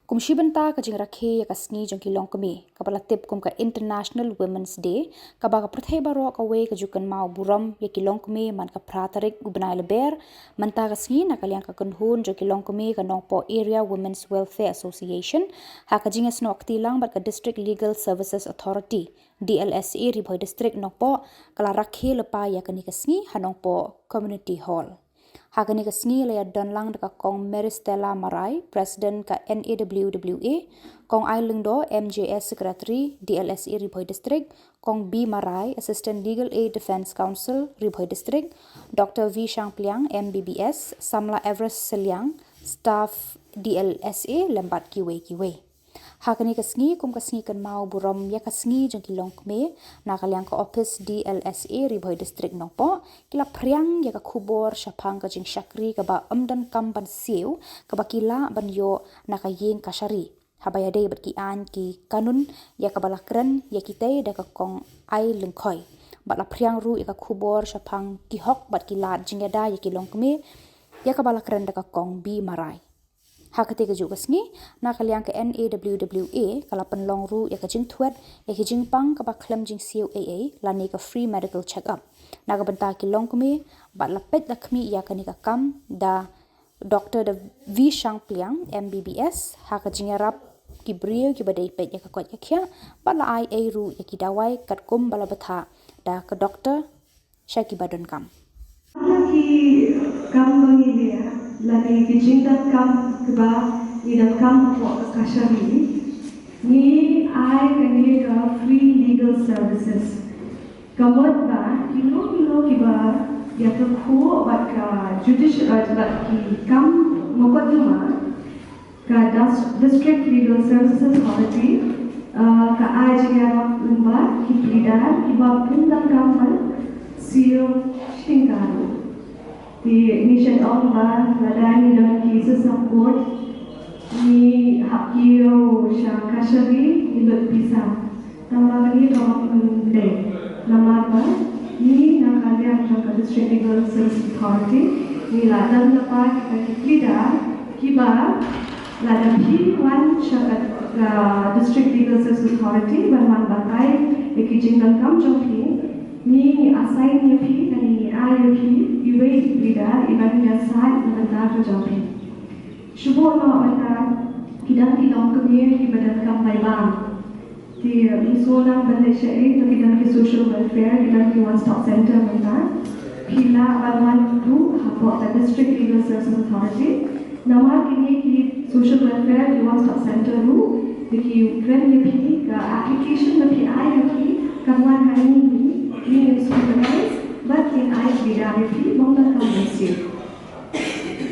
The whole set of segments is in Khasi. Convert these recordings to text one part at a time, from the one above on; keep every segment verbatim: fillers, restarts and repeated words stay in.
Kum shi bynta ka jingrakhe ïa ka sngi jong ki longkmie, kaba la tip kum ka International Women's Day, kaba ka pyrthei baroh kawei ka ju kynmaw burom ïa ki longkmie man ka phra tarik u bnai Lber, mynta ka sngi na ka liang ka kynhun jong ki longkmie ka Nongpoh Area Women's Welfare Association, ha ka jingïasnoh kti lang bad ka District Legal Services Authority, D L S A Ri Bhoi District Nongpoh, ka la rakhe lypa ïa kane ka sngi ha Nongpoh Community Hall. Ha kane ka sngi la ïadon lang da ka Kong Maristella Marai, President ka N A W W A, Kong Ai Lyngdoh, M J S Secretary, D L S A Ri Bhoi District, Kong B Marai, Assistant Legal Aid Defence Counsel, Ri Bhoi District, Doctor V Shangpliang, M B B S, Samla Everest Seliang, Staff D L S A, lem bad kiwei kiwei. Ha kane ka sngi, kum ka sngi kynmaw burom ïa ka sngi jong ki longkmie, na ka liang ka ophis D L S A Ri Bhoi District Nongpoh, ki la phriang ïa ka khubor shaphang ka jingshakri kaba ym donkam ban siew, kaba ki lah ban ïoh na ka ïing kashari, haba ïadei bad ki aiñ ki kanun ïa kaba la kren ïa kitei da ka Kong Ai Lyngkhoi. Bad la phriang ruh ïa ka khubor shaphang ki hok bad ki lad jingïada ïa ki longkmie, ïa kaba la kren da ka Kong B Marai. Ha katei kajuh ka sngi, na ka liang ka N A W W A, ka la pynlong ruh ïa ka jingtwet ïa ki jingpang kaba khlem jingsiew ei ei, lane ka free medical check-up na ka bynta ki longkmie, bad la peit la khmih ïa kane ka kam da Doctor da V Shangpliang, M B B S, ha ka jingïarap ki briew kiba dei peit ïa ka koit ka khiah, bad la ai ei ruh ïa ki dawai katkum ba la bthah da ka doktor sha kiba donkam. Ki kam ba ngi leh, lane ki jingdonkam kiba ngi donkam hapoh ka kashari, ngi ai kane ka free legal services. Ka mut ba kino kino kiba ïakynduh bad ka judicial, eh, bad ki kam mukotduma, ka Das-, District Legal Services Authority, uh, ka ai jingïarap lyngba ki pleader kiba pyndonkam ban siew shynrang. Te ngi shet ong ba lada ngi don ki cases ha court, ngi hap kiew sha kashari, ngi lut pisa. Tang ba kane ka ong dei. Namar ba ngi na ka liang jong ka District Legal Service Authority, ngi la don lypa kita ki pleader kiba lada phi wan sha ka, ka District Legal Service Authority ban wan batai ïa ki jingdonkam jong phi, ngi, ngi assign ïa phi, ngi ai ïa phi iwei i pleader iba ïasaid na ka bynta ka jong phi. Shu buh noh mynta ki don ki longkmie kiba donkam bai bam. Te, um, shu nang ban leh shaei, to ki don ki social welfare, ki don ki one stop center mynta. Phi lah ban wan ruh hapoh ka District Legal Services Authority. Namar kine ki social welfare, ki one stop center ruh, te ki kren ïa phi, ka application ba phi ai ïa phi, kan wan ha ngi, ngi ngin scrutinize, bad ngin ai ki dei ïa phi, bym donkam ban siew.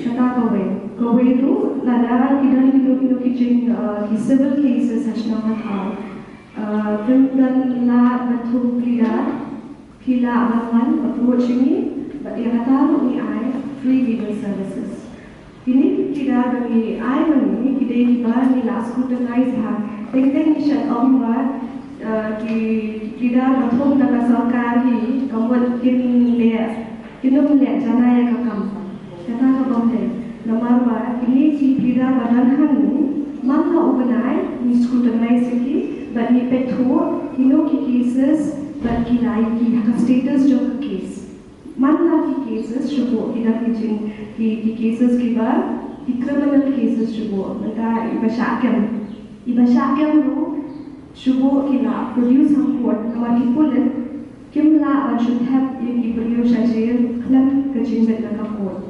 Kata kawei. Kawei ruh, lada ki don kino kino ki jing, uh, ki civil cases ha shnong ha thaw. Uh, phi don lad ban thung pleader, phi lah ban wan approach ngi, bad ïa kata ruh ngi ai free legal services. Kine ki pleader ba ngi ai ma ngi, ki dei kiba ngi la scrutinize ha. Teng teng ngi shet ong ba, uh, ki, ki pleader ba thung da ka sorkar hi, ka mut kin leh, kin ym leh janai ïa ka kam. Kata ka bym dei. Namar ba kine ki pleader ba don hangne, man la u bnai ngi scrutinize ïa ki, bad ngi peit thuh kino ki cases, bad ki la ïa ki ha ka status jong ka case. Man la ki cases shu buh, ki don ki jing, ki, ki cases kiba, ki criminal cases shu buh. Mynta iba shah kem. Iba shah kem ruh, shu buh ki la produce ha court, namar ki pulit kim lah ban shu thep ïa ki briew sha jail khlem ka jingbit na ka court.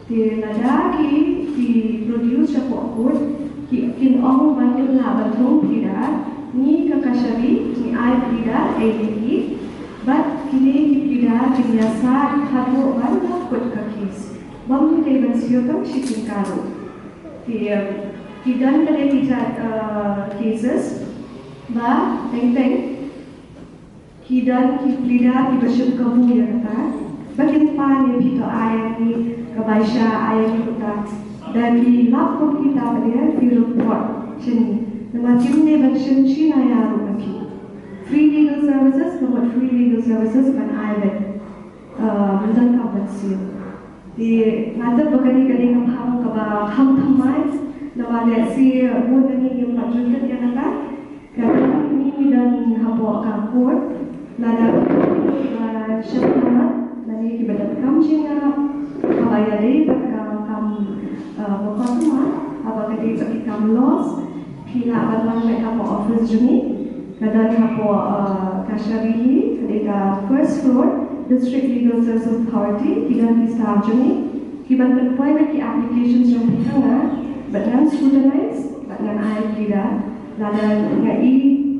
Te lada ki, ki produce shapoh court, ki, kin ong ba kim lah ban thung pleader, ngi ka kashari, ngi ai pleader, ei ïa ki, bad kine ki pleader, kin ïasaid haduh ban da kut ka case. Bym dei ban siew tang shi tyngka ruh. Te, um, ki don kane ki jait, uh, cases, ba, teng teng, ki don ki pleader kiba shim kabu ïa kata. Ba kin pan ïa phi to ai ïa ngi ka baisha ai ïa ngi kata. Da ki lap kum kita ba dei phi report sha ngi. Namar kim dei ban shim shi naya ruh ïa phi. Free legal services, ka mut free legal services ban ai beit. Uh, mynta ka ban siew. Te nga tip ba kane ka dei ka phang kaba kham thymmai. Namar lehse bun Lada ki ba shah khmat lane ki ba donkam jingïarap haba ïadei bad ka kam, uh, mukotduma, haba ka dei bad ki kam laws, phi lah ban wan beit hapoh office jong ngi. Ka don hapoh, uh, Kashari Hill, ka dei ka first floor, District Legal Services Authority, ki don ki staff jong ngi ki ban pynpoi beit ki applications jong phi ha nga, bad ngan scrutinize bad ngan ai phi da lada nga i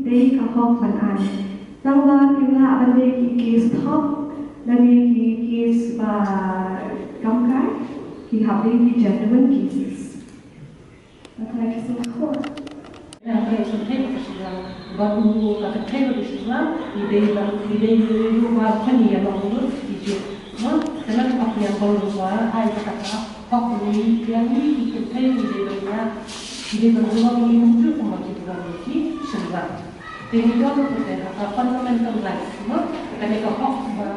dei ka hok ban ai. Tang ba kim lah ban dei ki case thok lane ki case ba kam kai, ki hap dei ki genuine cases. Ka kynthei ka sngewthuh. Ka kynthei ka sngewthuh. Bad u ka kynthei ka sngewthuh. I dei ba, i dei ruh ba khun ïa long ruh i ju. Mo, ka la ka pia bol ruh ba ai ka ka. Hok ni ïa ni i kynthei i dei ba ïa. I dei ba ruh i um ju kumba ki buran ki sngewthuh. Te ngi don ruh te ha ka fundamental rights, mo, kane ka hok ba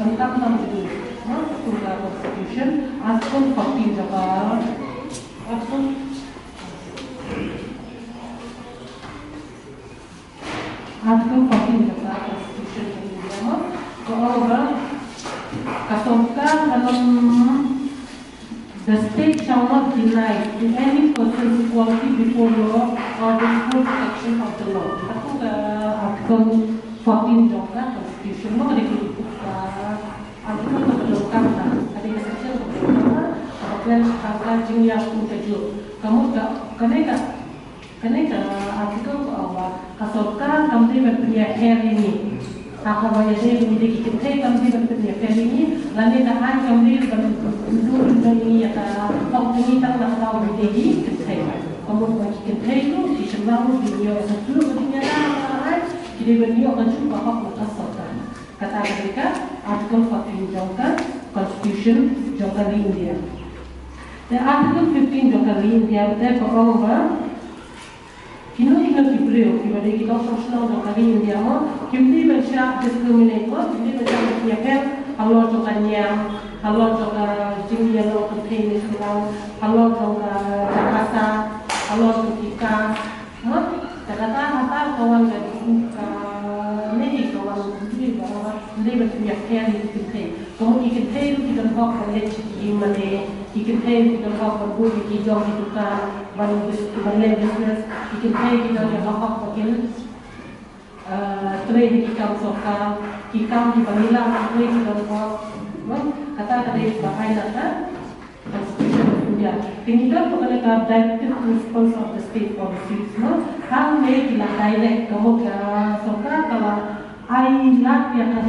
donkam tam jong ngi, mo, ka kum ka constitution, article fourteen jong ka, article, article fourteen jong ka constitution jong India, mo, ka ong ba ka sorkar ka long The state shall not deny to any person equality before law or the full protection of the law. Ka tu ka article fourteen jong ka constitution, mo, ka dei ka article ka ba donkam, ka dei ka section ka ba donkam, ka ba kren tang ka jingïakhun kajuh. Ka mut ka, kane ka Kane ka article ka ong ba ka sorkar kam dei ban pynïapher ïa ngi. Ha kaba ïadei bad ngi dei ki kynthei kam dei ban pynïapher ïa ngi. Lane ka aiñ kam dei ban pynduh ïa ngi ïa ka hok jong ngi tang na ka daw ba ngi dei ki kynthei. Ka mut ba ki kynthei ruh, ki shynrang ruh, ki dei ban ïoh ïa ka juh ka jingïada ha ka aiñ, ki dei ban ïoh ka juh ka hok na ka sorkar. Kata ka dei ka article fourteen jong ka constitution jong ka ri India. Te article fifteen jong ka ri India te ka ong ba Kino kino ki briew kiba dei ki nongshong shnong jong ka ri India mo, kim dei ban shah discriminate mo, kim dei ban shah pynïapher halor jong ka niam, halor jong ka jingïalong kynthei ne shnong, halor jong ka jaka sah, halor jong ki caste mo. Te kata kata ka wan ka, kane hi ka wan ka dei ba, ba dei ban pynïapher ïa ki kynthei. Ka mut ki kynthei ruh ki don hok ban leit sha ki ïingmane, ki kynthei ruh ki don hok ban buh ïa ki jong ki dukan, ban bus-, ban leh business, ki kynthei ki don ïa ka hok ba kin, eh, trei ha ki kam sorkar, ki kam kiba ngi lah ban trei ki don hok. Mo, kata ka dei ba ai na ka Constitution of India. Te ngi don ruh kane ka directive principles of the state policies, mo. Hangne ki la direct, ka mut ka sorkar ka la ai lad ïa ka,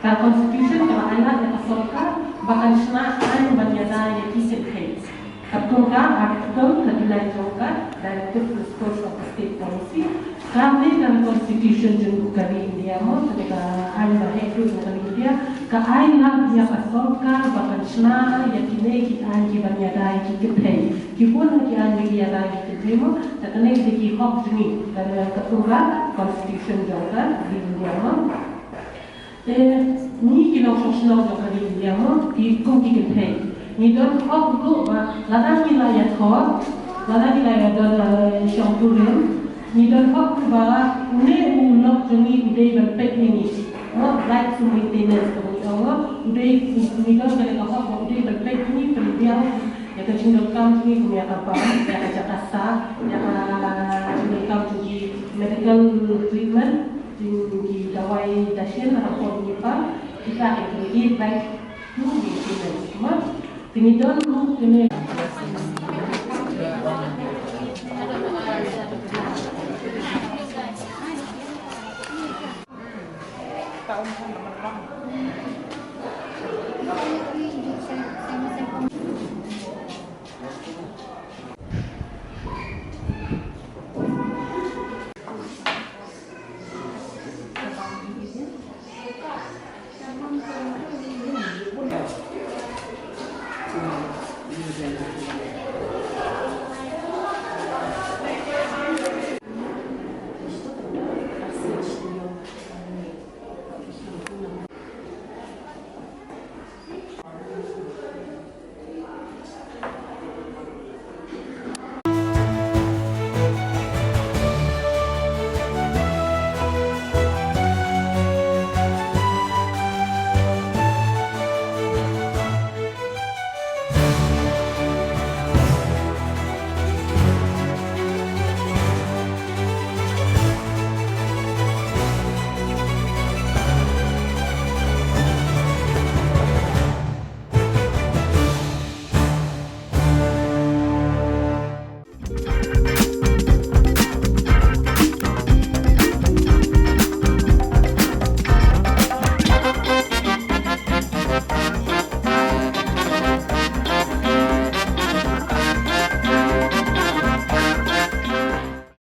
ka constitution ka la ai lad ïa ka sorkar ba kan shna aiñ ban ïada ïa ki kynthei. Katkum ka article thirty-nine jong ka directive principles of the state policy. Kane ka constitution jong ka ri India mo, kane ka aiñ ba heh jong ka ri India, ka ai lad ïa ka sorkar ba kan shna ïa kine ki aiñ kiban ïada ïa ki kynthei. Ki bun ki aiñ ba ki ïada ïa ki kynthei mo, te kane ki dei ki hok jong ngi, kane ka tura constitution jong ka ri India mo. Te ngi ki nongshong shnong jong ka ri India mo, ki kum ki kynthei, ngi don hok ruh ba lada ngi la ïathor, lada ngi la ïadon, eh, shongkurim, ngi don hok ruh ba une u lok jong ngi u dei ban peit ïa ngi. Mo, rights to maintenance ka ngi ong mo, u dei, ngi don kane ka hok ba u dei ban peit ïa ngi, pynbiang ïa ka jingdonkam jong ngi kum ïa ka bam, ïa ka jaka sah, ïa ka jingdonkam jong ngi medical treatment. Jong ki dawai dashin ha por ngi pa kita ki kini ki bai tu ngi kini ma. Te ngi don ruh kini.